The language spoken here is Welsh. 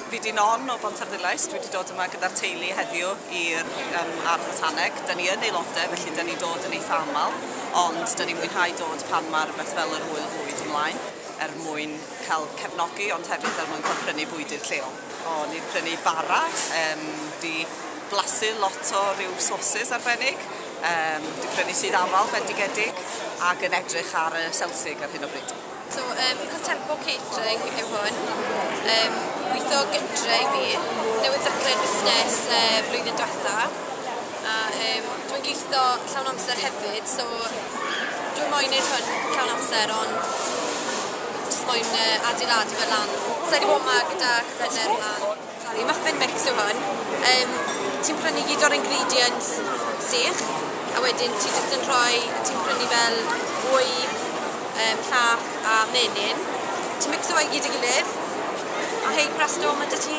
Fi 'di Non o Bontarddulais, dwi 'di dod yma gyda'r teulu heddiw i'r Ardd Fotaneg. 'Da ni yn aelodau, felly 'da ni'n dod yn eitha aml, ond 'da ni'n mwynhau dod pan mae rhywbeth fel yr ŵyl fwyd ymlaen, er mwyn cael cefnogi, ond hefyd er mwyn cael prynu bwydydd lleol. O, ni'n prynu bara, 'di blasu lot o ryw sauces arbennig, 'di prynu sudd afal bendigedig, ac yn edrych ar y selsig ar hyn o bryd. So, Contempo Catering yw hwn. Gweithio gytre i fi. Newydd ddechrau'r busnes blwyddyn diwetha. A dwi'n gweithio llawn amser hefyd, so dwi'n moyn neud hwn llawn amser, ond jyst moyn adeiladu fe lan. So, wedi bod yma gyda cyfrenner a sorry, muffin mix yw hwn. Ti'n prynu gyd o'r ingredients sych, a wedyn ti jyst yn rhoi, ti'n prynu fel wy, llath a menyn. Ti'n mixo fe i gyd i gilydd, a hey presto, mae 'da ti